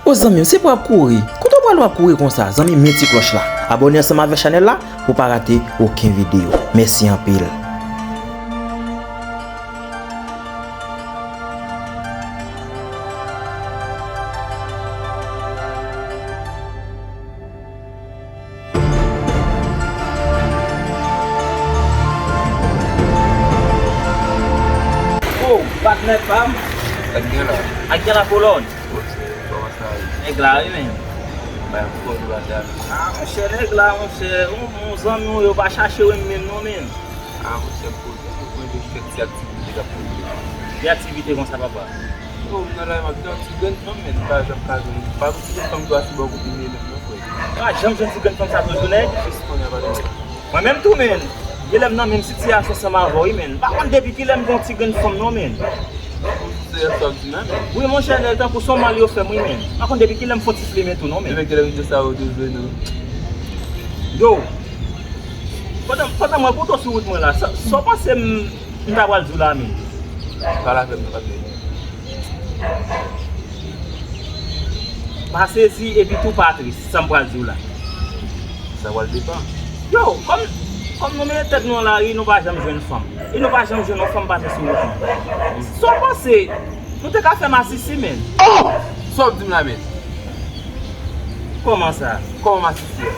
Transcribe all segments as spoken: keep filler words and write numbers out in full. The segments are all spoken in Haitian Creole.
O zanmi m, se pou w ap kouri. Kote w pral w ap kouri konsa? Zanmi m, men ti klòch la. Abòne ansanm avèk chanèl la pou w pa rate okenn videyo. Mèsi anpil. Oh, patnè pa m. Sa k gen la? Sa k gen la, kolòn? Monchè, kòman sa ye? Nèg la, wi, men. Bay m fò de batay. Ah, monchè, nèg la, monchè, yon, yon zanmi w yo pa chache w menm non, men. Ah, monchè, m poze, m konn gen kèk ti aktivite k ap poze. Ki aktivite konsa, papa? Yo, m nan lari, m ap di yon ti grenn fanm, men m pa janm ka jwenn. Pa gen ti grenn fanm tou a si bò kote m ye menm non, frè. Pa janm jwenn ti grenn fanm sa toujou, nèg? Jis kounye a, pa gen. Mwen menm tou, men. Genlè m nan menm sitiyasyon ansanm avè w, wi, men. M pa konn depi kilè m gen yon ti grenn fanm non, men. Serye sa w di m la, men? Wi, monchè, nèg tankou se yon mal yo fè m, wi, men. M pa konn depi kilè m fè yon ti flimen tou non, men. Depi kilè m di sa yo toujou, non? Yo, pandan, pandan mwen pito sou wout mwen la, sa, sa w panse m, m ta pral di w la, men? Pale avè m non, patnè. Pa sezi epi tou pa tris, sa m pral di w la. Sa pral depann. Yo, kòm, kòm nou mete tèt nou nan lari, nou pa janm jwenn fanm. E nou pa janm jwenn yon fanm pase sou wout nou. Sa w panse, nou te ka fè masisi, men? Oh! Sa w ap di m la, men? Kòman sa? Kòman masisi a?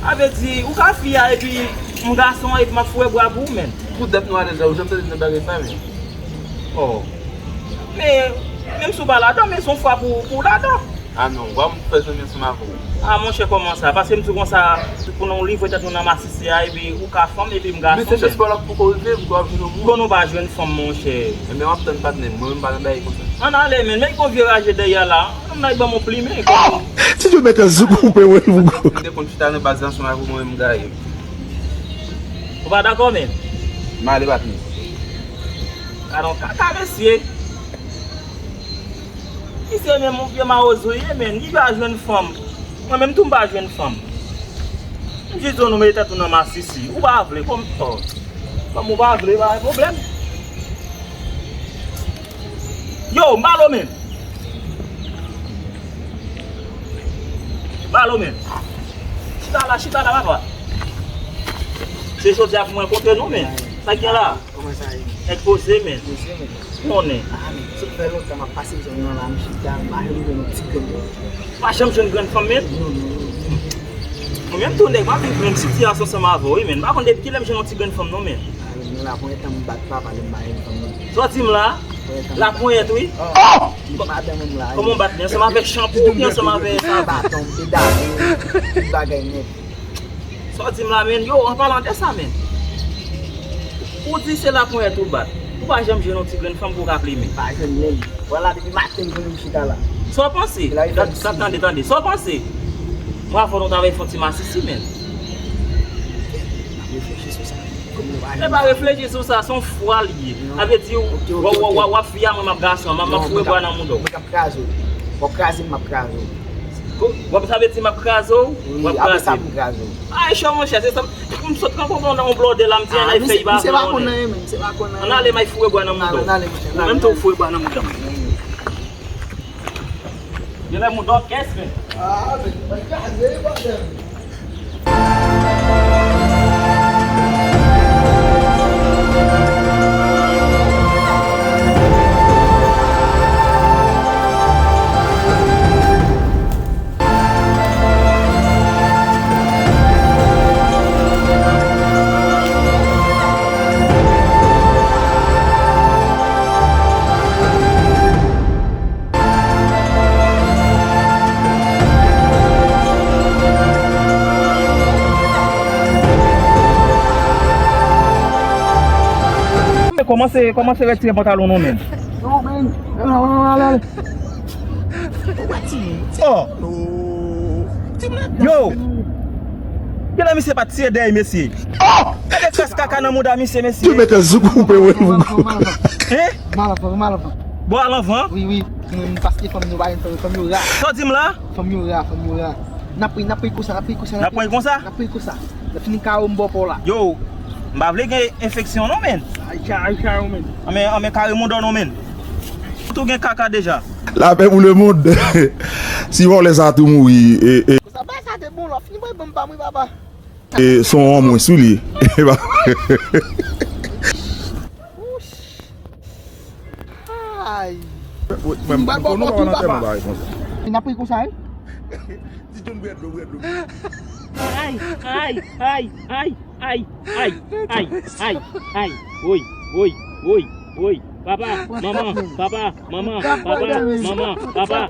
A vle di, ou ka fi a, epi m gason, epi m ap foure bwa pou ou, men. Poutèt nou alèz la, ou janm tande m nan bagay sa, men. Oh. Men, menm si w pa ladan, men se yon fwa pou, pou w ladan. Ah non, w ap fè zanmi ansanm avè w. Ah, monchè, kòman sa? Paske m di w konsa, pou nou livre tèt nou nan masisi a, epi ou ka fanm, epi m gason, men. Men se jis pa w la poko rive, pou w ap jwenn yon moun. Bon, nou pa jwenn fanm, monchè. Enben, w ap tann patnè m, mwen menm m pa nan bagay konsa. Ann ale, men, men yon vye raje dèyè la, ann al ban m yon plimen, kòm. Ti Djo mèt an zouk koupe, wè, m te konn chita nan baz la ansanm avè w, mwen menm m gaye. Ou pa dakò, men? M ale, patnè. Gade yon kaka, mesye. Misye menm yon vye mawozo ye, men. Li pa jwenn fanm. Mwen menm tou m pa jwenn fanm. M jis di w nou mete tèt nou nan masisi. Ou pa vle, kòm, oh. Kòm ou pa vle, pa gen pwoblèm. Yo, m pa lo, men. M pa lo, men. Chita la, chita la, papa. Se jodi a pou mwen kontre nou, men. Sa k gen la? Kòman sa ye? Nèg poze, men. Poze, men. Konnen. Ah, men, sa fè lontan m ap pase zòn nan la, m chita, m pa janm jwenn yon ti grenn fanm. Pa janm jwenn grenn fanm, men? Non, non, non, non. Mwen menm tou, nèg, m ap viv menm sitiyasyon ansanm avè w, wi, men. M pa konn depi kilè m jwenn yon ti grenn fanm, non, men. Ah, men, men laponyèt an m bat papa, lè m pa jwenn fanm, non. Sa w di m la? Laponyèt an m bat. Laponyèt, wi. Oh! Madanm m la, wi. Kòman w bat li? Ansanm avèk chanpou oubyen ansanm avèk sa? Baton, pedale, tout bagay nèt. Sa w di m la, men, yo, an palan de sa, men. Ou di se laponyèt ou bat. Ou pa janm jwenn yon ti grenn fanm pou w ka plimen. Pa jwenn menm. Vwala, depi maten m konnen m chita la. Sa w panse? Tande, tande, tande. Sa w panse? Mwen avè w nou ta vle fè yon ti masisi, men. M ap reflechi sou sa. Kòm nou pa janm. Se pa reflechi sou sa, se yon fwa li ye. Non. Sa vle di, w ap fi a, mwen m ap gason, m ap foure bwa nan mouda w. Mwen k ap kraze w. W ap kraze m, m ap kraze w. Ko-, w ap, sa vle di m ap kraze w, w ap kraze m. Wi, apre sa pou m kraze w. Ay, cho, monchè, se sa. M sot rankontre w nan yon blòdè la, m di, ann al fè, li pa vle, misye pa konn anyen, men, misye pa konn anyen. Ann ale, m al foure bwa nan mouda w. Ann ale, monchè, ann ale. Ou menm tou, foure bwa nan mouda m. Genlè mouda w kès, men. Ah, men, mwen kraze, bòdèl. Kòmanse, kòmanse retire pantalon nou, men. Oh! Yo! Genlè misye pa tire dèyè, mesye. Oh! Gade kras kaka nan mouda misye, mesye. Yo mèt an zouk koupe, wè. Hein? Mal anvan, mal anvan. Bon, al anvan? Wi, wi. Mwen, paske fanm nou pa gen fanm, fanm yo ra. Sa w di m la? Fanm yo ra, fanm yo ra. N ap pran, n ap pran konsa, n ap pran konsa, n ap pran konsa? N ap pran konsa. N ap fini kawo m bò pa w la. Yo, m pa vle gen enfeksyon non, men. Ay, cha, ay, cha, yo, men. Anmen, anmen kare mouda w non, men. Ou tou gen kaka deja. Lapè pou lemonn. Si vòlè sa tou mouri, e, e, Sa bay sa te bon, lò fini bay ban m pa mwen papa. E, se yon mwen sou li. Ay. Mwen, mwen, nou pa nan tèm bagay konsa. E n ap ri konsa, wi. Ti John bwè dlo, bwè dlo. Ay, ay, ay, ay, ay, ay, ay, ay, ay, ay, woy, woy, woy, woy, papa, manman, papa, manman, papa, manman, papa.